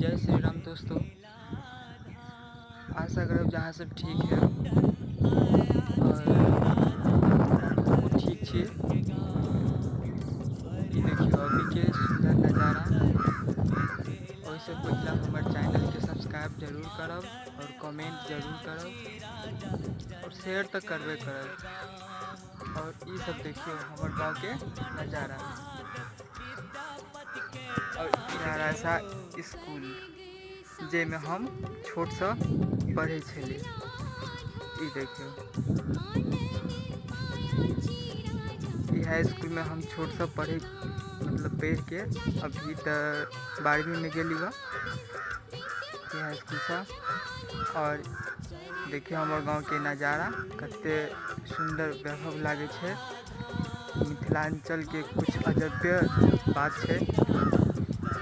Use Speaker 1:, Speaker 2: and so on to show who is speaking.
Speaker 1: जय श्री राम दोस्तों। आशा करब जे अहाँ सब ठीक है और हमहूँ ठीक छी। ई देखियौ अभीके सुन्दर नजारा। ओहिसँ पहिले हमर चैनलके सब्सक्राइब जरूर करब और कमेंट जरूर करब और शेयर तऽ करबे करब। और ई सब देखियौ हमर गाँवके नजारा और सा स्कूल जाहिमे हम छोटसँ पढ़ै छलियै। ई देखियौ, ई हाई स्कूलमे हम छोटसँ पढ़ै, मतलब पढ़िके अभी तऽ 12वींमे गेली हँ ई हाई स्कूलसँ। और देखियौ हमर गाँवके नजारा कते सुन्दर वैभव लागै छै। मिथिलाञ्चलके कुछ अजबे बात छै।